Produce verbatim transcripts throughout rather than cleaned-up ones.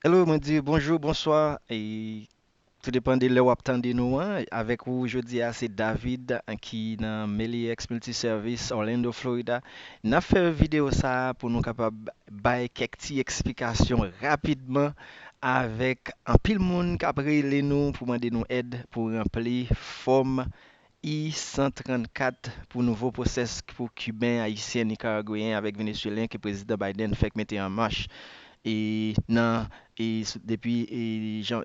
Hello, mwen di bonjou, bonswa, e tou depan de lè w ap tande nou an. Avèk ou jodi a, se David, ki nan Melilex Multiservice, Orlando, Florida. N ap fè videyo sa a pou nou kapab bay kèk ti eksplikasyon rapidman avèk anpil moun k ap rele nou pou mande nou èd pou ranpli fòm I san trannkat pou nouvo pwosès pou Kiben, Ayisyen, Nikaragweyen avèk Venezuelyen ke Prezidan Biden fèk mete an mach e nan e s- depi e jan,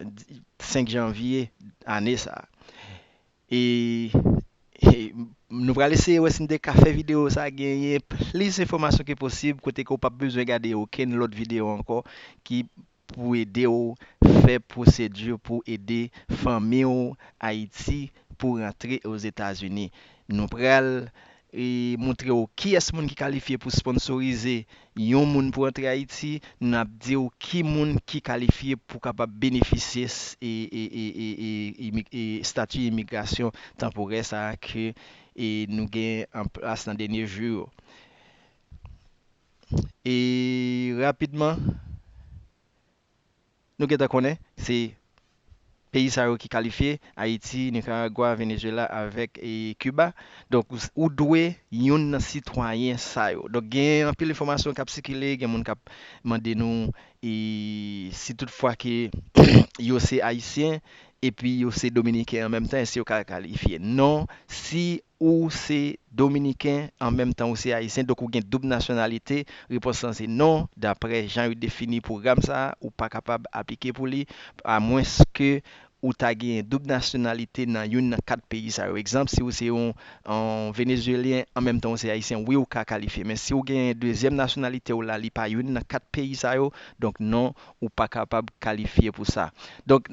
senk janvye ane sa a. E, e nou pral eseye wè si n te ka fè videyo sa a genyen plis enfòmasyon ke posib, kote ke w p ap bezwen gade okenn lòt videyo ankò ki pou ede w fè pwosedi pou ede fanmi w Ayiti pou rantre Ozetazini. Nou pral e, montre w kiyès moun ki kalifye pou sponsorize yon moun pou antre Ayiti. N ap di w ki moun ki kalifye pou kapab benefisye s- e, e, e, e, e, imi- e, estati imigrasyon tanporè sa a ke e, nou gen an plas nan dènye jou yo. E rapidman, nou gentan konnen, se peyi sa yo ki kalifye, Ayiti, Nikaragwa, Venezuela avèk e, Kiba. Donk, ou, ou dwe youn nan sitwayen sa yo. Donk, gen anpil enfòmasyon k ap sikile, gen moun k ap mande nou e, si toutfwa ke yo se Ayisyen, epi yo se Dominiken an menm tan, èske yo ka kalifye? Non, si ou se Dominiken, an menm tan ou se Ayisyen, donk ou gen doub nasyonalite, repons lan se non. Daprè jan yo defini pwogram sa a, ou pa kapab aplike pou li, amwenske ou ta genyen doub nasyonalite nan youn nan kat peyi sa yo. Egzanp, si ou se yon, yon Venezuelyen, an menm tan ou se Ayisyen, wi, ou ka kalifye. Men si ou genyen dezyèm nasyonalite w la, li pa youn nan kat peyi sa yo, donk non, ou pa kapab kalifye pou sa. Donk,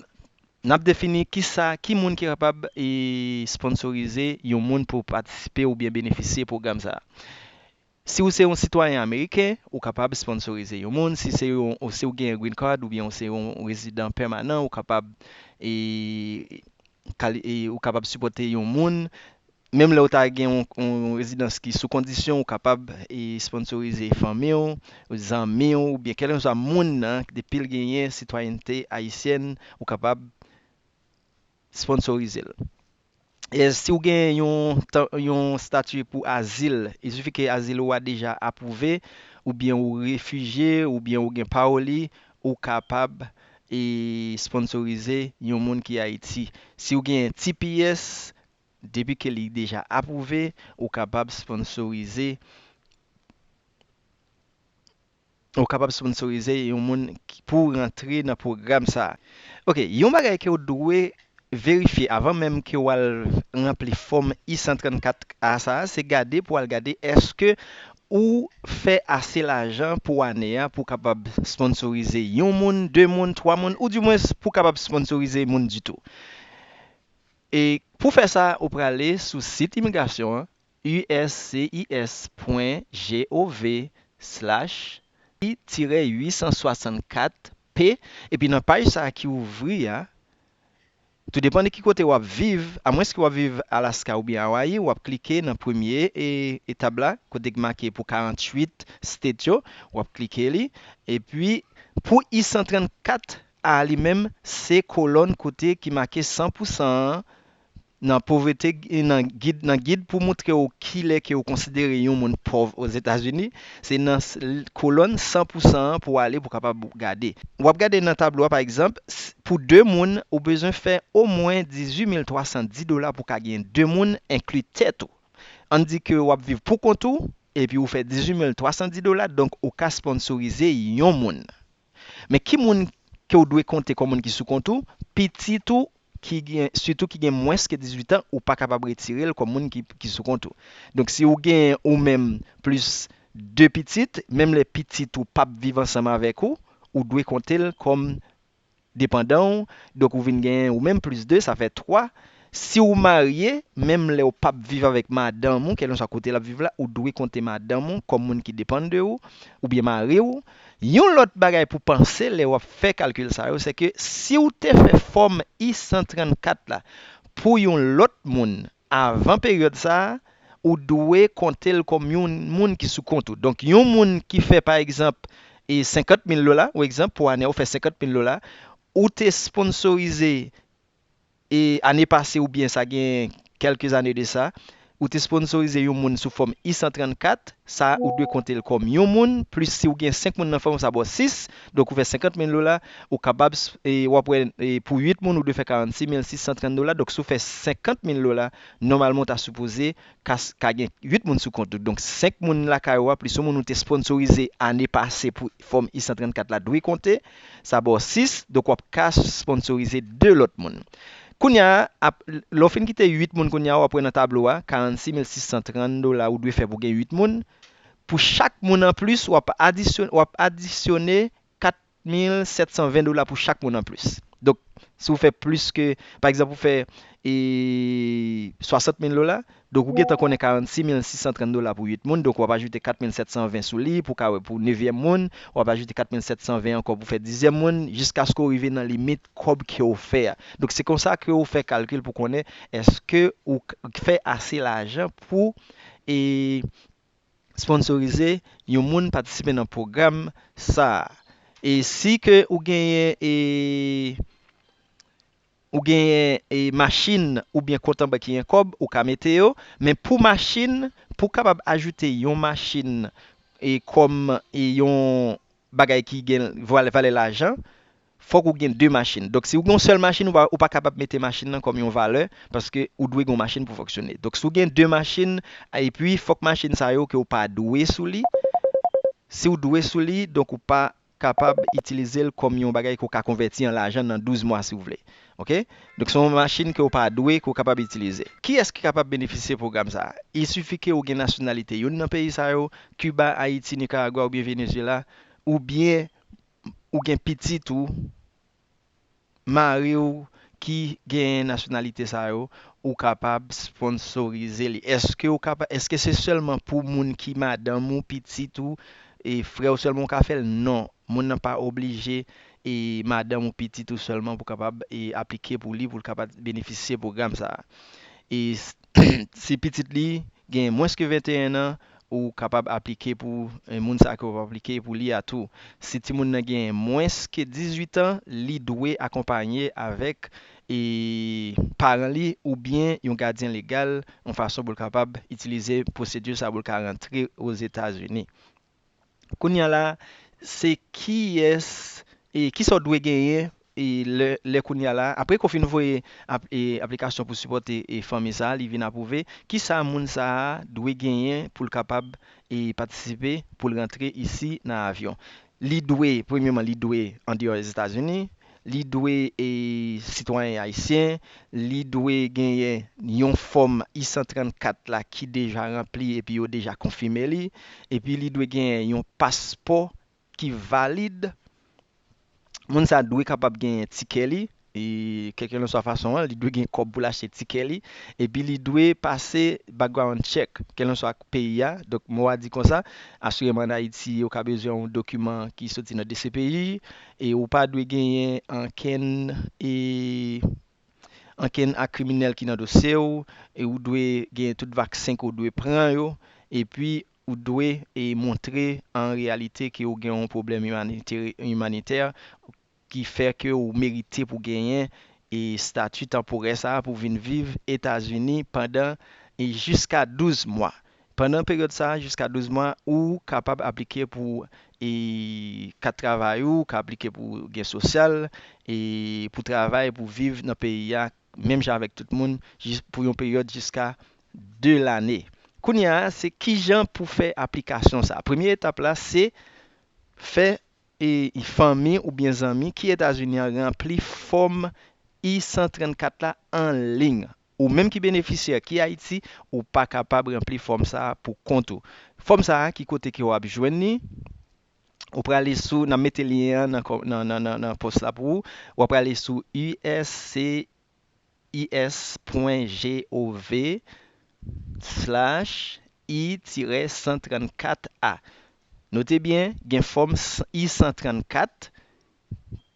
n ap defini kisa, ki moun ki kapab e, sponsorize yon moun pou patisipe oubyen benefisye pwogram sa a. Si w se yon sitwayen ameriken, ou kapab sponsorize yon moun. Si se yon, ou, si w gen green card oubyen ou se yon rezidan pèmanan, ou kapab e, kali- e, ou kapab sipòte yon moun. Menm lè w ta gen yon, yon rezidans ki sou kondisyon, ou kapab e, sponsorize fanmi w, zanmi w, oubyen kèlkeswa moun nan, depi l genyen sitwayènte ayisyèn, ou kapab sponsorize l. E si w gen yon, tan- yon estati pou azil, il sifi ke azil ou a deja apwouve, oubyen ou refijye, oubyen ou gen pawòl li, ou kapab e, sponsorize yon moun ki Ayiti. Si w gen T P S, depi ke li deja apwouve, ou kapab sponsorize ou kapab sponsorize yon moun ki- pou rantre nan pwogram sa a. Ok, yon bagay ke w dwe verifye avan menm ke w al ranpli fòm I san trannkat A sa a, se gade pou w al gade èske ou fè ase lajan pou ane a pou w kapab sponsorize yon moun, de moun, twa moun, oudimwens pou w kapab sponsorize moun ditou. E pou fè sa, ou prale sou sit imigrasyon an, U S C I S pwen G O V slash I tirè uit san swasannkat P, epi nan paj sa a ki ouvri a, tou depann de ki kote w ap viv, amwenske w ap viv Alaska oubyen Awayi, w ap klike nan premye e, etap la, kote ki make pou karanntuit state yo, w ap klike li, epi pou I san trannkat A li menm, se kolòn kote ki make san pou san an, nan povrete, nan gid, nan gid pou moutre w kilè ke w konsidere yon moun pòv Ozetazini, se nan s- l- kolòn san pou san an pou w ale pou w kapab gade. W ap gade nan tablo a, pa egzanp, s- pou de moun, ou bezwen fè omwen dizuit mil twa san dis dola pou w ka gen de moun, enkli tèt ou. Ann di ke w ap viv pou kont ou, epi ou fè dizuit mil twa san dis dola, donk ou ka sponsorize yon moun. Men ki moun ke w dwe konte kòm moun ki sou kont ou? Pitit ou ki gen, sitou ki gen mwens ke dizuit an, ou pa kapab retire l kòm moun ki, ki sou kont ou. Donk, si w gen ou menm plis de pitit, menm lè pitit ou p ap viv ansanm avèk ou, ou dwe konte l kòm depandan w, donk ou vin gen ou menm plis de, sa fè twa. Si w marye, menm lè w p ap viv avèk madanm ou, kèlkeswa kote l ap viv la, ou dwe konte madanm ou kòm moun ki depann de ou, oubyen mari w. Yon lòt bagay pou panse lè w ap fè kalkil sa yo, se ke si w te fè fòm I san trannkat la pou yon lòt moun avan peryòd sa a, ou dwe konte l kòm yon moun ki sou kont ou. Donk, yon moun ki fè, pa egzanp, e senkant mil dola, ou egzanp, pou ane a, ou fè senkant mil dola, ou te sponsorize e ane pase oubyen sa gen kèlke zane de sa, ou te sponsorize yon moun sou fòm I san trannkat, sa ou dwe konte l kòm yon moun, plis si w gen senk moun nan fòm, sa ba w sis, donk ou fè senkant mil dola, ou kapab, e, w ap wè, e, pou uit moun, ou dwe fè karannsis mil sis san trant dola, donk si w fè senkant mil dola, nòmalman w ta sipoze ka, ka gen uit moun sou kont ou. Donk, senk moun lakay ou a, plis yon moun ou te sponsorize ane pase pou fòm I san trannkat la dwe konte, sa ba w sis, donk w ap ka sponsorize de lòt moun. Kounye a, ap, lè w fin kite uit moun kounye a, w ap wè nan tablo a, karannsis mil sis san trant dola ou dwe fè pou gen uit moun. Pou chak moun anplis, w ap adisyon-, w ap adisyone kat mil sèt san ven dola pou chak moun anplis. Donk, si w fè plis ke, pa egzanp, ou fè, e, swasant mil dola, donk ou gentan konnen karannsis mil sis san trant dola pou uit moun, donk w ap ajoute kat mil sèt san ven sou li pou ka wè pou nevyèm moun, w ap ajoute kat mil sèt san ven ankò pou fè dizyèm moun, jiskaske w rive nan limit kòb ke w fè a. Donk, se konsa ke w fè kalkil pou konnen èske ou k-, fè ase lajan pou, e, sponsorize yon moun patisipe nan pwogram sa a. E si ke ou genyen, e, ou genyen, e, machin oubyen kont an bank ki gen kòb, ou ka mete yo, men pou machin, pou w kapab ajoute yon machin, e, kòm, e, yon bagay ki gen valè, valè lajan, fòk ou gen de machin. Donk, si w gen yon sèl machin, ou pa, ou pa kapab mete machin nan kòm yon valè, paske ou dwe gen yon machin pou fonksyone. Donk, si w gen de machin, epi fòk machin sa yo ke w pa dwe sou li, si w dwe sou li, donk ou pa kapab itilize l kòm yon bagay ke w ka konvèti an lajan nan douz mwa, si w vle. Oke? Donk, se yon machin ke w pa dwe, ke w kapab itilize. Kiyès ki kapab benefisye pwogram sa a? Il sifi ke w gen nasyonalite youn nan peyi sa yo, Kiba, Ayiti, Nikaragwa oubyen Venezuela, oubyen ou gen pitit ou, mari w ki gen nasyonalite sa yo, ou kapab sponsorize li. Èske ou kapab, èske se sèlman pou moun ki madanm ou, pitit ou, e frè w sèlman ou ka fè l? Non. Moun nan pa oblije, e madanm ou pitit ou sèlman pou kapab, e aplike pou li, pou l kapab benefisye pwogram sa a. E s-, si pitit li gen mwens ke venteyen an, ou kapab aplike pou, e, moun sa ke w ap aplike pou li a tou. Si timoun nan gen mwens ke dizuit an, li dwe akonpaye avèk, e, paran li oubyen yon gadyen legal, yon fason pou l kapab itilize pwosedi sa pou l ka rantre Ozetazini. Kounye a la, se kiyès, e, kisa w dwe genyen, e, lè, lè kounye a la, apre ke w fin voye ap-, e, aplikasyon pou sipòte, e, fanmi sa a, li vin apwouve, kisa moun sa a dwe genyen pou l kapab, e, patisipe, pou l rantre isi nan avyon? Li dwe, premyeman, li dwe andeyò Ozetazini, li dwe, e, sitwayen ayisyen, li dwe genyen yon fòm I san trannkat la ki deja ranpli epi yo deja konfime li, epi li dwe genyen yon paspò ki valid. Moun sa dwe kapab genyen tikè li, e, kèlkelanswa fason an, li dwe gen kòb pou l achte tikè li, epi li dwe pase background check, kèlkanswa peyi a. Donk, mo a di konsa, asireman an Ayiti, yo ka bezwen yon dokiman ki soti nan D C P J, e ou pa dwe genyen ankenn, e, ankenn ak kriminèl ki nan dosye w, e ou dwe gen tout vaksen ke w dwe pran yo, epi ou dwe, e, montre an reyalite ke w gen yon pwoblèm imanitè, imanitè ki fè ke w merite pou genyen, e, estati tanporè sa a pou vin viv Etazini pandan, e, jiska douz mwa. Pandan peryòd sa a, jiska douz mwa, ou kapab aplike pou, e, kat travay ou, ou ka aplike pou gen sosyal, e, pou travay, pou viv nan peyi a, menm jan avèk tout moun, jis, pou yon peryòd jiska de lane. Kounye a, se kijan pou fè aplikasyon sa a. Premye etap la, se fè, e, fanmi oubyen zanmi ki Etazini an ranpli fòm I san trannkat la an liy. Ou menm ki benefisyè, ki Ayiti, ou pa kapab ranpli fòm sa a pou kont ou. Fòm sa a, ki kote ke w ap jwenn li? Ou prale sou, n ap mete lyen an nan kò-, nan, nan, nan, nan pòs la pou ou. W ap prale sou U S C I S pwen G O V slash I tirè san trannkat A. Note byen, gen fòm s-, I san trannkat,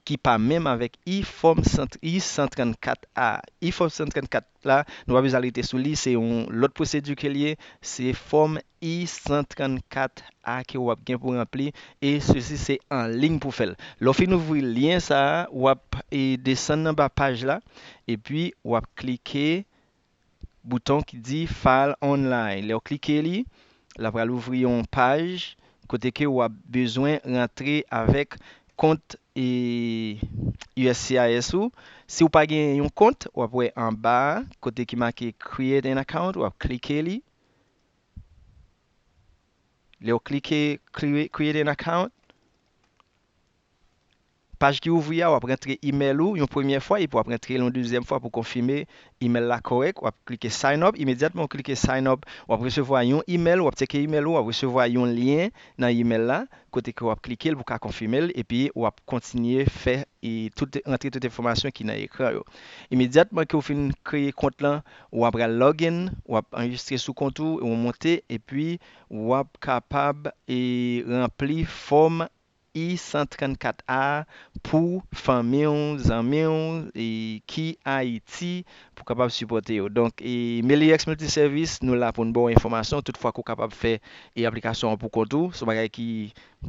ki pa menm avèk e-form I san trannkat A. E-form I san trannkat la, nou pa bezwen al rete sou li, se yon lòt pwosedi ke l ye, se fòm I san trannkat A ke w ap gen pou ranpli, e sesi se an liy pou fè l. Lè w fin ouvri lyen sa a, w ap e, desann anba paj la, epi w ap klike bouton ki di File Online. Lè w klike li, l ap pral ouvri yon paj kote ke w ap bezwen rantre avèk kont e, U S C I S ou. Si w pa gen yon kont, w ap wè anba a, kote ki make Create an Account, w ap klike li. Lè w klike Create an Account, paj ki ouvri a, w ap rantre imèl ou yon premyè fwa, epi w ap rantre l yon dezyèm fwa pou konfime imèl la kòrèk. W ap klike Sign Up. Imedyatman w klike Sign Up, w ap resevwa yon imèl, w ap tcheke imèl ou, w ap resevwa yon lyen nan imèl la, kote ke w ap klike l pou ka konfime l, epi w ap kontinye fè e tout, rantre tout enfòmasyon ki nan ekran yo. Imedyatman ke w fin kreye kont lan, w ap pral login, w ap anrejistre sou kont ou, ou monte, epi w ap kapab e ranpli fòm I san trannkat A pou fanmi w, zanmi w, e ki Ayiti, pou kapab sipòte yo. Donk, e Melirex Multiservice, nou la pou n ba w enfòmasyon, tout fwa ke w kapab fè e aplikasyon an pou kont ou, se yon bagay ki,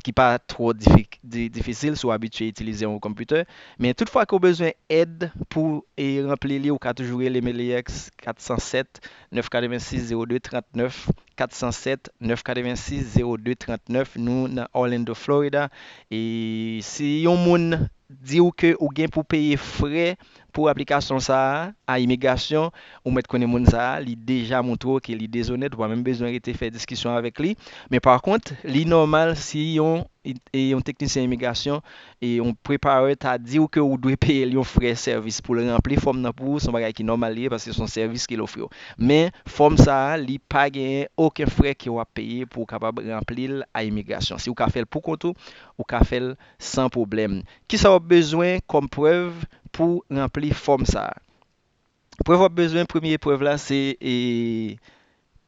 ki pa twò difi-, di-, difisil si w abitye itilize yon konpitè. Men tout fwa ke w bezwen èd pou e ranpli li, ou ka toujou rele Melirex kat san sèt, nèf katrevensis, zewo de trannèf, kat san sèt, nèf katrevensis, zewo de trannèf. Nou nan Orlando, Florida. E si yon moun di w ke ou gen pou peye frè pou aplikasyon sa a, a imigrasyon, ou mèt konnen moun sa a, li deja montre w ke li dezonèt, ou pa menm bezwen rete fè diskisyon avèk li. Men pa kont, li nòmal si yon, e yon teknisyen imigrasyon e yon preparè ta di w ke ou dwe peye l yon frè sèvis pou l ranpli fòm nan pou ou, se yon bagay ki nòmal li ye, paske se yon sèvis ke l ofri w. Men, fòm sa a, li pa genyen okenn frè ke w ap peye pou w kapab ranpli l a imigrasyon. Si w ka fè l pou kont ou, ou ka fè l san pwoblèm. Kisa w ap bezwen kòm prèv pou ranpli fòm sa a? Prèv w ap bezwen, premye prèv la, se e,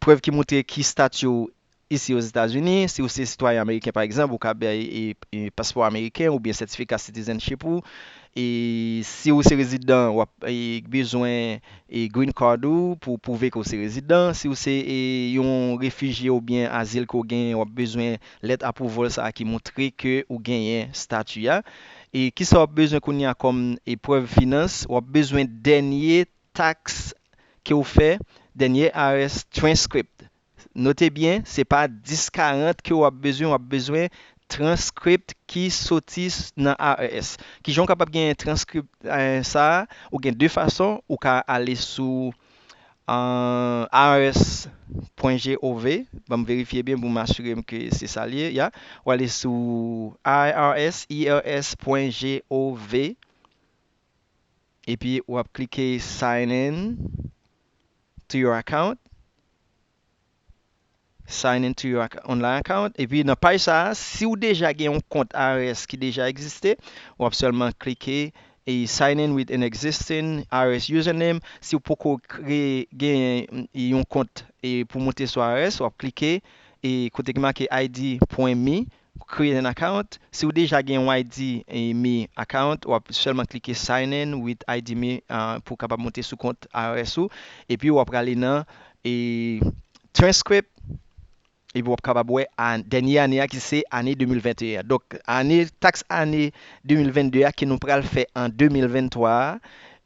prèv ki montre ki stati w isi Ozetazini. Si w se sitwayen ameriken, pa egzanp, ou ka bay e, e, paspò ameriken oubyen sètifika citizenship ou. E si w se rezidan, w ap e, bezwen e, green card ou pou pwouve ke w se rezidan. Si w se e, yon refijye oubyen azil ke w genyen, w ap bezwen lèt apwouvòl sa a ki montre ke ou genyen stati a. E kisa w ap bezwen kounye a kòm e, prèv finans? W ap bezwen dènye taks ke w fè, dènye I R S transcript. Note byen, se pa dis karant ke w ap bezwen, w ap bezwen transcript ki soti s-, nan I R S. Kijan w kapab genyen transcript e, sa a? Ou gen de fason, ou ka ale sou e, I R S pwen gov. Ban m verifye byen pou m asire m ke se sa l ye. Ya, w ale sou I R S, I R S pwen gov. Epi w ap klike sign in to your account. Sign in to your ac-, online account. Epi nan paj sa a, si w deja gen yon kont I R S ki deja egziste, w ap sèlman klike e sign in with an existing I R S username. Si w poko kreye, gen yon kont e pou monte sou I R S, w ap klike e kote ki make I D pwen me, create an account. Si w deja gen yon I D e me account, w ap sèlman klike sign in with I D me, ah, pou w kapab monte sou kont I R S ou. Epi w ap prale nan e transcript. Epi w ap kapab wè a, dènye ane a ki se ane de mil venteyen an. Donk, ane, taks ane de mil vennde a ke nou pral fè an de mil venntwa a,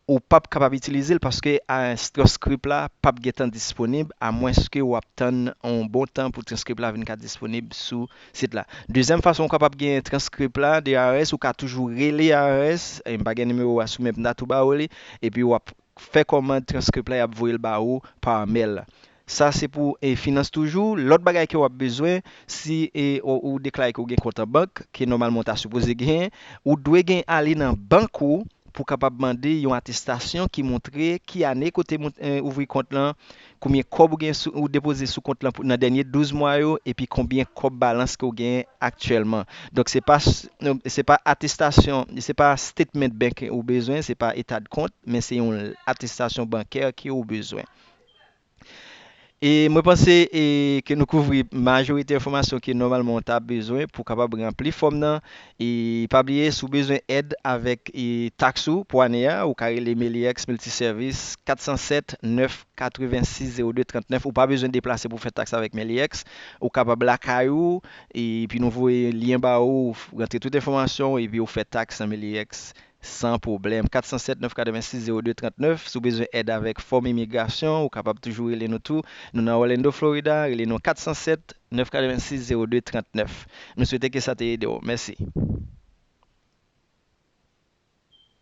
ou p ap kapab itilize l paske a, transcript la p ap gentan disponib, amwenske w ap tann yon bon tan pou transcript la vin ka disponib sou sit la. Dezyèm fason ou kapab gen transcript la de I R S, ou ka toujou rele I R S, e m pa gen nimewo a sou men m ta tou ba ou li, epi w ap fè kòmand transcript la, y ap voye l ba ou pa mail. Sa se pou e, finans toujou. Lòt bagay ke w ap bezwen, si e, ou, ou deklare ke w gen kont an bank, ke nòmalman w ta sipoze genyen, ou dwe gen ale nan bank ou pou kapab mande yon atestasyon ki montre ki ane kote moun, e, ouvri kont lan, konbyen kòb ou gen sou, ou depoze sou kont lan pou, nan dènye douz mwa yo, epi konbyen kòb balans ke w genyen aktyèlman. Donk, se pa s-, se pa atestasyon, se pa statement bank ou bezwen, se pa eta de kont, men se yon atestasyon bankè ke w bezwen. E mwen panse e, ke nou kouvri majorite enfòmasyon ke nòmalman w ta bezwen pou w kapab ranpli fòm nan. E pa bliye, si w bezwen èd avèk e, taks ou pou ane a, ou ka rele Meliex Multiservice kat san sèt nèf katrevensis zewo de trannèf. Ou pa bezwen deplase pou fè taks avèk Meliex. Ou kapab lakay ou, epi nou voye lyen ba ou, rantre tout enfòmasyon w, epi ou fè taks nan Meliex san pwoblèm. Kat san sèt nèf katrevensis zewo de trannèf. Si w bezwen èd avèk fòm imigrasyon, ou kapab toujou rele nou tou. Nou nan Orlando, Florida. Rele nou kat san sèt nèf katrevensis zewo de trannèf. Nou swete ke sa te ede w. Mèsi.